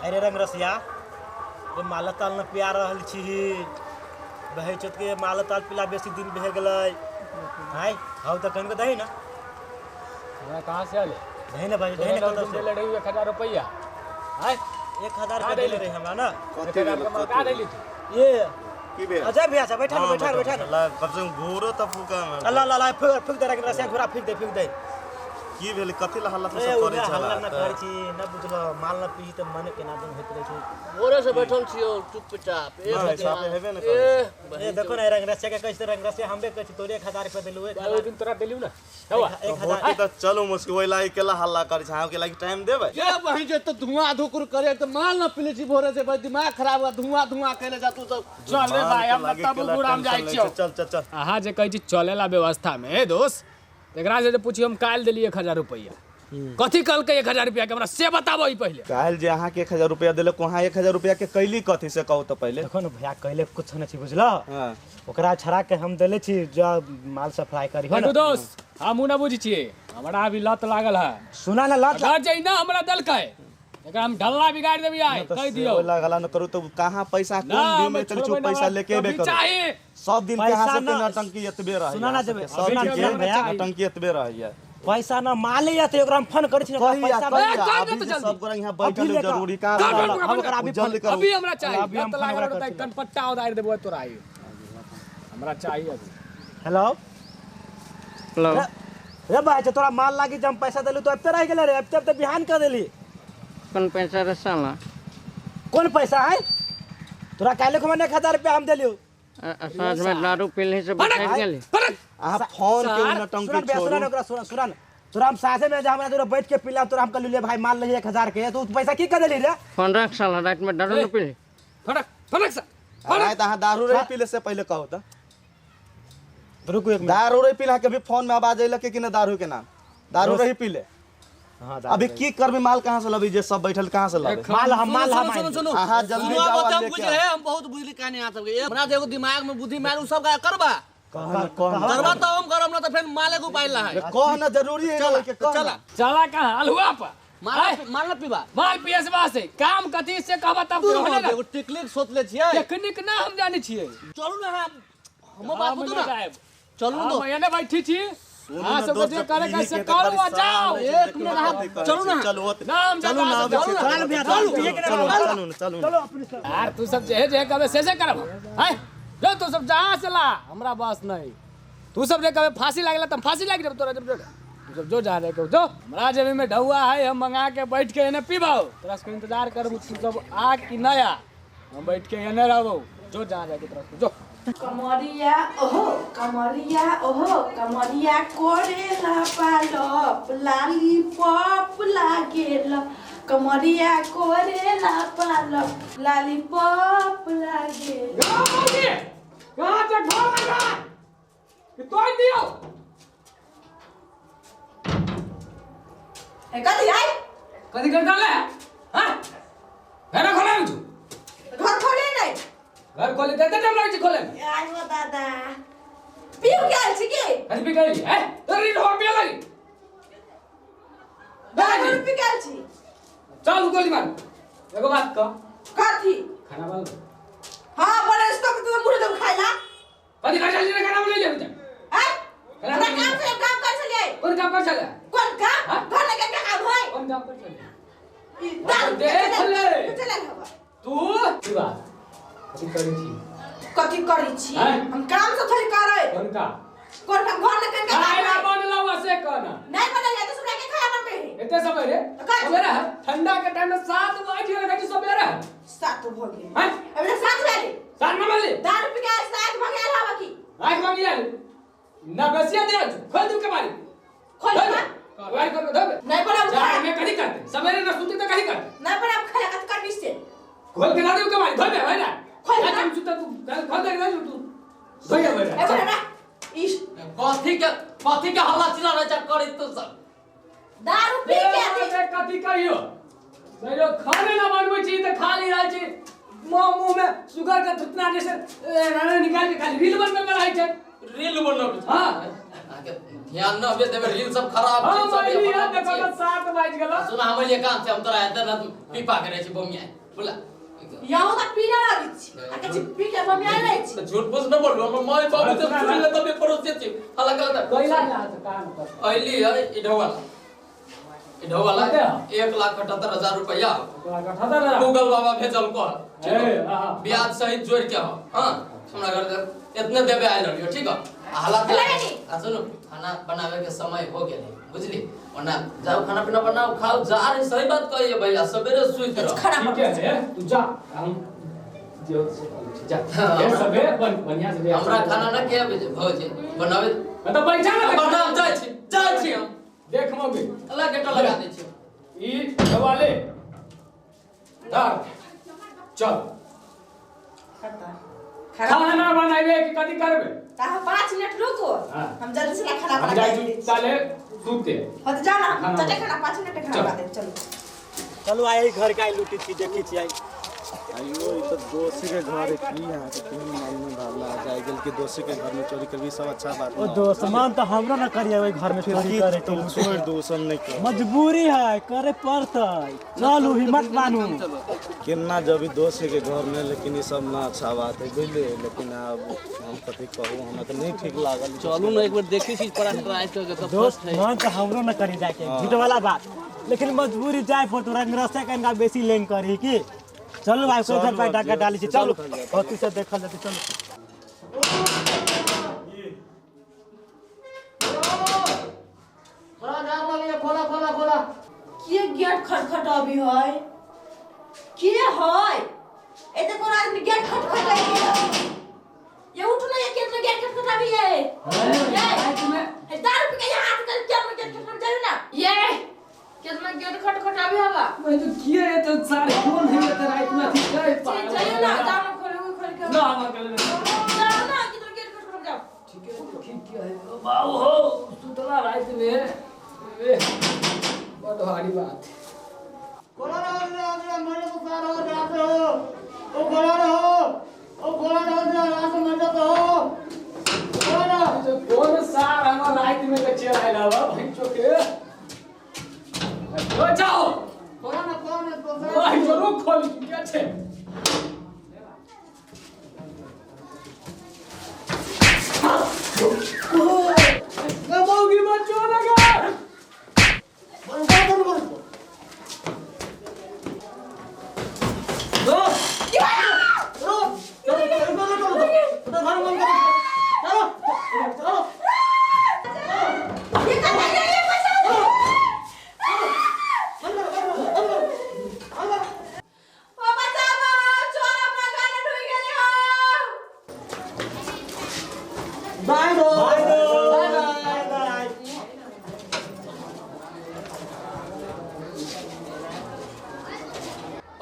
अरे रंग रसिया रे, माल ताल न पिया रहल छी, बहै चोत के माल ताल पिला बेसी दिन भए गेलै। हाय हौ तऽ कनिको दही ना। हमरा कहाँ से आले? दही ना भाई, दही ना। कतौ से देले रही 1000 रुपैया? आय 1000 रुपया देले रही हमरा ना। कथी भेल? कथी देली तू? ये की भेल? अजय भैया से बैठा ना, बैठा बैठा ना। कम से कम घोरो तऽ फूका में। अल्लाह अल्लाह, फूक फूक दे रंग रसिया, घोड़ा फूक दे, फूक दे। की भेल? कथी ला हल्ला ए सब करै उहे छला? हल्ला न करै छी न, बुझलो माल न पी तऽ मन केना दिन होइत रहै छै। भोरे से बैठल छियौ चुपचाप। ए नहि, साफे हेबे ने ए करै। ए देखो ने, रंग रसिया के कहै छै, रंग रसिया हमबे कहै छी, तोरे 1000 रुपया देलु, एक ओहि हजार दिन तोरा देलियौ ना हवा। एक हजार। भोट तऽ चलू मुश्किल, ओहि लागि केला हल्ला करै छै? अहाँके लागि टाइम देबै? ये बहिन जे तऽ धुआं धुकुर करे तऽ माल न पीले छी भोरे से, भाई दिमाग खराब हुआ, धुआं धुआं केले जा तू सब। चल रे भाई, हम लागे तब केला गुड़ाम टेंशन जाइ लै छियौ। छै। चल चल चल। अहाँ जे कहै छी चलेला व्यवस्था में दोस्त, एकरा से जे पुछियो हम काल्हि देलियै 1000 रुपैआ, कथी कहलकै 1000 रुपैआ के हमरा से बताबो ई पहिले। काल्हि जे अहाँके 1000 रुपया देलक, वहाँ 1000 रुपया के कैली कथी से कहू तऽ पहिले। देखो ने भैया, कहले कुछ नहीं छी बुझलो। हाँ। ओकरा छड़ा के हम देले छी जो माल सप्लाई करी हो देखू ना। दोस्त, हमहूँ ना बुझै छियै, हमरा अभी लत लागल है। सुना ना, लत अगर जे ना हमरा देलकै, एकरा हम ढल्ला बिगाड़ देबै आइ, तऽ कहि से दियौ। ओहि लागला न करू तऽ कहाँ पैसा ना कोन हम दिन में चलै छै? छोड़बै ना, पैसा हमरा लेके एबे कभी करू। चाही। सब दिन के अहाँ पैसा सबके ना- नौटंकी एतबे रहैया। सुना ना जेबै, सब सुना दिन जेबै के भैया। नौटंकी एतबे रहैया। पैसा ना माले आते, ओकरा हम फोन करै छी ना, कहिया पैसा कहिया ए, कर अभी दे तऽ जे जल्दी। सब गोरा यहाँ अभी बैठल लेकर। जरूरी कहाँ कर, रहल? कर, हम ओकरा अभी जल्दी करू। अभी हमरा चाही। अभी हम लत फोन लागल ओकरा रहतै, करै छी। कनपट्टा उधारि देबो तोरा आइ, हमरा चाही अभी। हेलो। हेलो। रे भाई, जे तोरा माल लागी जे हम पैसा देलु तो अबते रह गेले रे, अबते अबते बिहान कर देली। कोन पैसा रे साला? कोन पैसा है तोरा? काल्हि खुमा 1000 रुपया हम देलियौ। साँझ में दारू पीले से फटक, बैठ गेली। फटक। अहाँ फोन के सर, नौटंकी सुनन भैया, सुनन छोड़ू। ओकरा, सुनन सुनन, तोरा हम साझे में जे हमरा तोरा बैठ के पिला, तोरा हम कहलियै ले भाई माल लही 1000 के, तो पैसा की कर देली रे? फोन रख साला, रात में दारू न पीली। फटक फटक सर। राति अहाँ दारू रही पीले से पहिले कहू तऽ। रुकू एक मिनट। दारू रही पीले अहाँके भी फोन में आवाज अयलक कि नहि दारू के नाम? दारू रही पीले। हाँ। अभी की करबी? माल कहाँ से लबी? जे सब बैठल कहाँ से लबे? माल हम माल हम सुनू सुनू। अहाँ जल्दी सुनू, जाओ आब आ हम लेके बुझ आउ। रहे, हम बहुत बुझली कहानी अहाँ सबके। हमरा जे एगो दिमाग में बुद्धि मार उ सब का करबा कह न, कह न। करबा तो हम करब ना तो फेर माले के उपाय ला है। कह न, जरूरी है चला के कह चला। न। चला कहाँ अलहुआ पर? माल माल न पीबा। माल पिए से बात से काम कथी से कहबा तब तू होले ना। एगो टेक्निक सोच ले छियै। टेक्निक ना हम जानै छियै। चलू ना, हम हमर बात हम बुझू नहि ना। जायब। चलू हम ना। एने बैठी छी। सुनू अहाँ न सबके दोस्त, जे करे के पीही से के तऽ करू खाली आ जाओ। साल लै छै, एक मिनट अहाँ कथी कहै चलू छै? ना। चलू ओत- ना हम चलू ना, जाता अबै छी, चलू चलू भैया, चलू, चलू, पिए के चलू, ना, चलू, चलू, चलू। यार तू सब जे जे कहबे से से करब हैं, जो तू सब जहाँ से ला हमरा बस नहीं। तू सब जे कहबे फांसी लागला त फांसी लागि जेब तोरा जब जो तू सब जो जा रहे के जो हमरा जेबी में ढौआ है, हम मंगा के बैठ के एने पीबौ। तोरा सबके इंतजार करबू, तू सब आ कि ना आ, हम बैठ के एने रहबौ। जो जहाँ जाके तोरा सबके जो। कमरिया ओहो कमरिया ओहो कमरिया कोरेला पालप लाली पॉप लागेला, कमरिया कोरेला पालप लाली पॉप लागेला। कहाँ से घर लगा कि तोड़ दियो? ए कथी आई? कथी कर डाले हां? घर खोले तू? घर खोले नहीं। घर खोले कते टाइम लागै छै खोले में? आई हो दादा, पीउ गेल छी की? कथी पी गेली हैं? तोरी ढोर पिए लगी। दारू पी गेल छी। चल गोली मार, एगो बात कह। कथी? खाना बन? हाँ बने तो तू मुरे दम खाइला। कथी खा चली? खाना बने ले बेटा। हैं? खाना हमरा बने। काम से काम कर छलियै। कोन काम कर छले? कोन काम? हाँ? घर लगे के काम होय। कोन काम कर छले? ई दारू देख ले। चलल हवा। तू की बात कथी करै छी? कथी करै छी? हैं? हम काम से थोड़ी करै। कोन काम? कोन काम? घर लगे के काम खाना होय। बनलौ से कहना। नहीं बनल है तो सुना के खाना बनबे है। एते समय रे? तो का? सवेरे है, ठंडा के टाइम में 7 बजे लगे छै सवेरे है। 7 भ गेल? हैं? अभी तक 7 भेल। 7 न बजे। दारू पी के 7 भ गेल हवा की? आँख मांगी जाए ना बसिया दे, खोल दू के बारी। खोल खोल ना। बारी खोल के धोबे। नहीं बनाब चाय खाना। में कथी करते सवेरे ना सुते त कथी करते? नहीं बनाब खाना, कथी करबी से? खोल के ला दू के बारी, धोबे भाई ना। खोल ना। ना। हम सुते तू खोल दे ना, तू धोबे भाई। ए बना ना इस कथी के हल्ला चिल्ला रहे छै करी तू सब? दारू पी के आदमी। कथी कहियो, कहियो खाने ना बनबै छी तऽ खाली रहै छी, मुँह मुँह में सुगर के थुतना जैसे निकाल के खाली रील बनबै में रहै छै। रील बनबै छै? हाँ। के ध्यान न होबे देबे रील सब खराब हम छै सब अइली हँ देखो तऽ 7 बाजि गेल। सुना हमर लिए काम छै हम तोरा एते न पीपा के रहै छी बमिया बोला। यहाँ तक पीना लागि छी आ के पी के बमिया लै छी। झूठ फूस न बोलू हमर my बाबू से सुन ले तबे पड़ोसी छी हल्ला गलत कैला जा तऽ काम कर। अइली है इढवाला इढवाला 1,78,000 रुपया गूगल बाबा भेजल को ब्याज सहित जोड़ के हो। हां हमरा घर इतने देबे आइल रहलियो ठीक है हालात आ सुनु खाना बनावे के समय हो गेल बुझली ओना जाओ खाना पीना बनाओ खाओ जा रे सही बात कहिए भैया सवेरे सुति रहो ठीक है तू जा हम जो जा ये सबे बढ़िया से हमरा खाना न के भौजी बनावे त बैठा ना बनाम जाय छी हम देख मम्मी अल्लाह गेट लगा दे छी ई दवाले धर चल खाना बनाइबे कि कथि करबे? ता 5 मिनट रुको हम जल्दी से खाना बना के चले सुते हो त जा ना चटे खाना 5 मिनट खाना बना दे चलो चलो आई घर का लूटी छी देखी छी आई आइयो ई त दोस्त के घर है की यहां के तीन मालूम भावना जाय गेल कि दोस्त के घर में चोरी करबी सब अच्छा बात। ओ दोस्त मन त हमरो न करिए ओइ घर में चोरी करे तो छोड़ दोस्त नहीं कर मजबूरी है करे पड़तै चलू हिम्मत मानू केना जब दोस्त के घर में लेकिन ई सब ना अच्छा बात है बुझले लेकिन अब हम कथि कहू हमरा त नहीं ठीक लागल। चलू ना एक बार देखी चीज पर ट्राई कर के दोस्त मन त हमरो न करी जाके झूठ वाला बात लेकिन मजबूरी जाय पड़त रंग रस्ते कनका बेसी लेंग करी की चलो भाई कोई घर पे डाका डाली छी चलो होती से देखल जते चलो। खोला जा लगे खोला खोला खोला के गेट खटखट अभी है के है एते कोन आदमी गेट खटखट है ये उठ ना ये केतना गेट खटखट अभी है ये दारू पी के हाथ कर के गेट खटखट जायो ना ये कितना गेट खटखट अभी हवा मैं तो किए है तो सारे कौन है तो रात में ठीक है चलो ना जाओ ना खोलो खोल के ना ना कर जाओ ना कितना गेट खटखट जाओ ठीक है ठीक किया है बाबू हो सुतला रात में बहुत भारी बात। खोला रहो रे मरे तो सारा हो जाते हो ओ खोला रहो ओ खोला रहो रे रात में मर जाते हो खोला रहो तो कौन सार हमर रात में के चेहरा आइल हवा भाई चोके ओ जाओ खोला ना कौन है तो भाई जरूर खोली क्या छे ओ मौगी बच्चो लगा बंद बंद बंद दो चलो चलो चलो चलो घर बंद करो चलो चलो ये कहां है ये बचाओ ओ बचाओ चोर अपना घर ढुक गेले हो बाय बाय बाय बाय।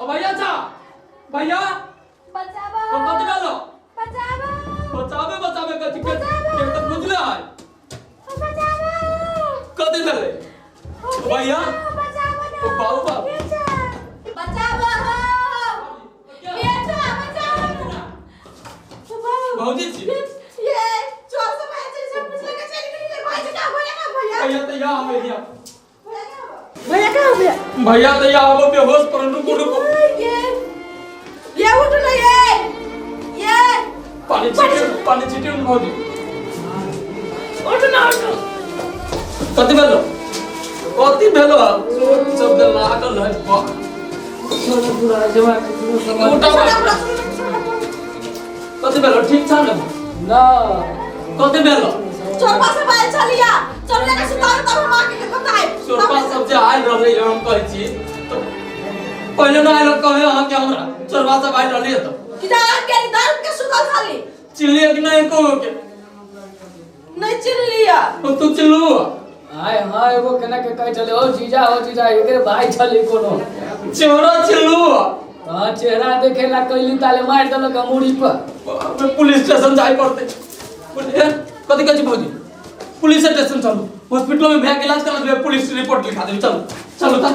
ओ भैया जा भैया बचाओ ओ मत डालो बचाओ बचावे बचावे कथि के के त बुझले है बचाओ कथि भेलै भैया बचाओ ना ओ बाबू बाबू बचाओ हो ये तो बचाओ भौजी छी ये चोर सब ऐसे सब कुछ लेके चल गई भाई जी का भैया का भैया भैया त यहाँ आवे भैया भैया का भैया भैया त यहाँ आबो बेहोश पर रुको रुको ये उठ ना ये पानी छिटे भौजी उठ ना उठ कथि भेलो कथि भेलो सब दे लागल है वाह पूरा जमा उठा कथि भेलो ठीक छ न ना कथि भेलो चोरपा सब आयल छलिया चल लेके सुतार तब हम आके के बताए चोरपा सब जे आयल रहलै हम कहै छी तो पहिले न आयल कहे अहाँ के हमरा चोरपा सब आयल रहलै त कि जा के दारू के सुतल छली चिल्लिए कि नहीं कहो के नहीं चिल्लिया तो तू चिल्लू हाय हां एगो केना के कहै छले ओ जीजा एकरे भाई छले कोनो चोरा चिल्लू हां चेहरा देखेला कैली ताले मार देलक मुड़ी पर। पुलिस स्टेशन जाय पड़ते कथि कहै छी भौजी पुलिस स्टेशन चलू हॉस्पिटल में भैया के इलाज करा देबै पुलिस रिपोर्ट लिखा देबै चलू चलू त